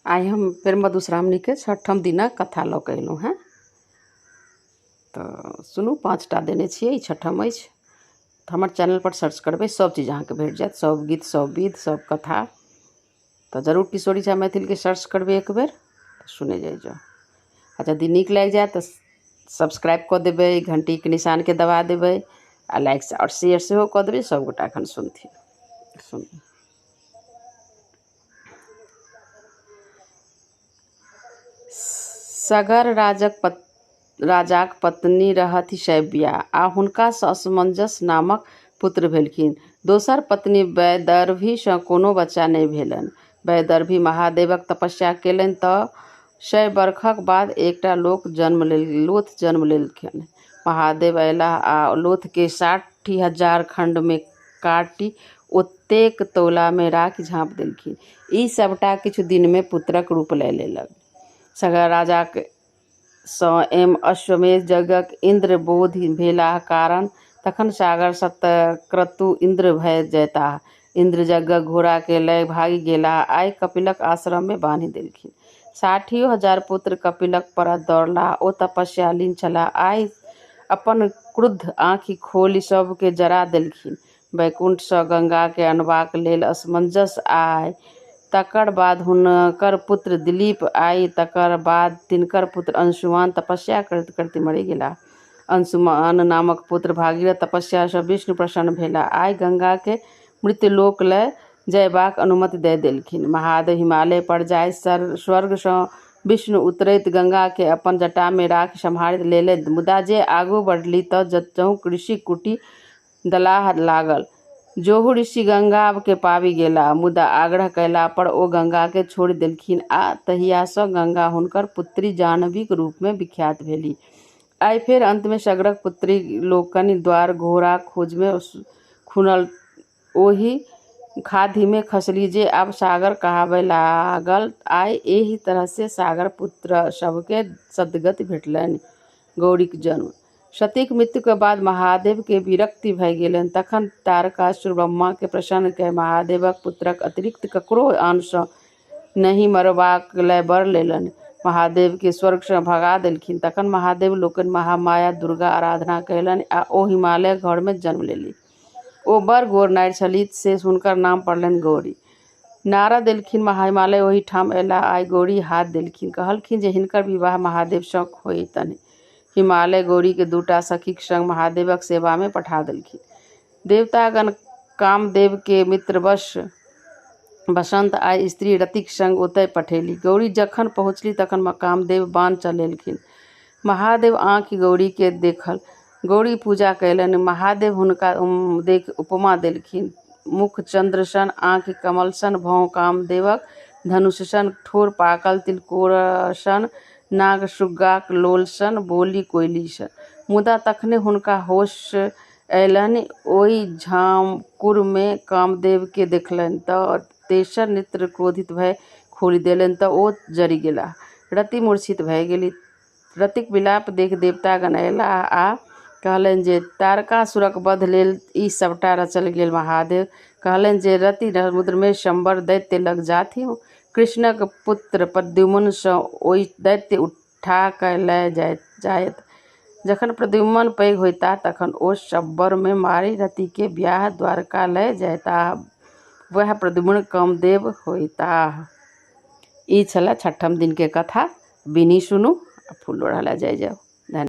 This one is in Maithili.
आइ हम फेर मधुश्रावणीके छठम दिनक कथा लऽ कऽ अयलहुँ हेँ। तऽ सुनू, 5टा देने छियै, ई छठम अछि। तऽ हमर चैनलपर सर्च करबै, सभ चीज अहाँके भेट जायत, सभ गीत, सभ विध, सभ कथा। तऽ जरूर किशोरी झा मैथिलके सर्च करबै एक बेर, तऽ सुनै जाइ जाउ। आ यदि नीक लागि जायत तऽ सब्सक्राइब कऽ देबै, घण्टीके निशानके दबा देबै आ लाइक आओर शेयर सेहो कऽ देबै। सभगोटा एखन सुनथिन। सुनू, सगर राजाक पत्नी रहथि शैव्या आ हुनकासँ असमंजस नामक पुत्र भेलखिन। दोसर पत्नी वैदर्भीसँ कोनो बच्चा नहि भेलनि। वैदर्भी महादेवक तपस्या केलनि तऽ 100 बरखक बाद एकटा लोथ जन्म लेलखिन। महादेव अयलाह आ लोथकेँ 60,000 खण्डमे काटि ओतेक तौलामे राखि झाँपि देलखिन। ई सभटा किछु दिनमे पुत्रक रूप लए लेलक। सगर राजाक सँ एम अश्वमेध यज्ञक इन्द्र बोधि भेलाह, कारण तखन सागर शतक्रतु इन्द्र भए जयताह। इन्द्र यज्ञक घोड़ाकेँ लए भागि गेलाह आ कपिलक आश्रममे बान्हि देलखिन। 60,000 पुत्र कपिलक पर दौड़लाह। ओ तपस्यालीन छलाह। आइ अपन क्रुद्ध आँखि खोलि सभकेँ जरा देलखिन। वैकुण्ठसँ गंगाकेँ अनबाक लेल असमंजस आइ, तकर बाद हुनकर पुत्र दिलीप आइ, तकर बाद तिनकर पुत्र अंशुमान तपस्या करैत करैत मरि गेलाह। अंशुमान नामक पुत्र भागीरथ तपस्यासँ विष्णु प्रसन्न भेलाह। आइ गंगाकेँ मृत्युलोक लए जयबाक अनुमति दए देलखिन। महादेव हिमालय पर जाय स्वर्गसँ विष्णु उतरैत गंगाकेँ अपन जटामे राखि सम्हारि लेलनि, मुदा जे आगू बढ़ली तऽ जतहु ऋषिक कुटी दलाह लागल। जोहू ऋषि गंगाकेँ पाबि गेलाह, मुदा आग्रह कयला पर ओ गंगाकेँ छोड़ि देलखिन आ तहियासँ गंगा हुनकर पुत्री जाह्नवीक रूपमे विख्यात भेलीह। आइ फेर अंतमे सगरक पुत्री लोकनि द्वारा घोड़ाक खोजमे खुनल ओहि खाधिमे खसली जे आब सागर कहाबय लागल। आइ एहि तरहसँ सागर पुत्र सभकेँ सद्गति भेटलनि। गौरीक जन्म। सतीक मृत्युक बाद महादेवकेँ विरक्ति भए गेलनि। तखन तारकासुर ब्रह्माकेँ प्रसन्न कए महादेवक पुत्रक अतिरिक्त ककरो आनसँ नहि मरबाक लए वर लेलनि। महादेवकेँ स्वर्गसँ भगा देलखिन। तखन महादेव लोकनि महामाया दुर्गाक आराधना कयलनि आ ओ हिमालयक घरमे जन्म लेलीह। ओ बड़ गोर नारि छलीह, से हुनकर नाम पड़लनि गौरी। नारद एलखिन, हिमालय ओहि ठाम अयलाह आ गौरी हाथ देलखिन। कहलखिन जे हिनकर विवाह महादेवसँ होइतनि। हिमालय गौरीकेँ 2टा सखीक संग महादेवक सेवामे पठा देलखिन। देवतागण कामदेवकेँ मित्रवश बसंत आ स्त्री रतिक संग ओतय पठेली। गौरी जखन पहुँचली तखन कामदेव बाण चलेलखिन। महादेव आँखि गौरीकेँ देखल। गौरी पूजा कयलनि। महादेव हुनका देखि उपमा देलखिन। मुख चन्द्रसन, आँखि कमलसन, भौं कामदेवक धनुषसन, ठोर पाकल तिलकोरसन, नाक सुग्गाक लोलसन, बोली कोइलीसन। मुदा तखने हुनका होश अयलनि। ओहि झाँकुरमे कामदेवकेँ देखलनि तऽ तेसर नेत्र क्रोधित भए खोलि देलनि तऽ ओ जरि गेलाह। रति मूर्छित भए गेली। रतिक विलाप देखि देवतागण अयलाह आ कहलनि जे तारकासुरक वध लेल ई सभटा रचल गेल। महादेव कहलनि जे रति समुद्रमे शम्बर दैत्य लग जाथि, कृष्णक पुत्र प्रद्युम्नसँ ओहि दैत्य उठा कए लए जायत। जखन प्रद्युम्न पैघ होयताह तखन ओ शम्बरकेँ मारि रतिकेँ ब्याहि द्वारका लए जयताह। वएह प्रद्युम्न कामदेव होयताह। ई छलए छठम दिनके कथा। बिनी सुनू आ फूल लोढ़ा लए जाइ जाउ।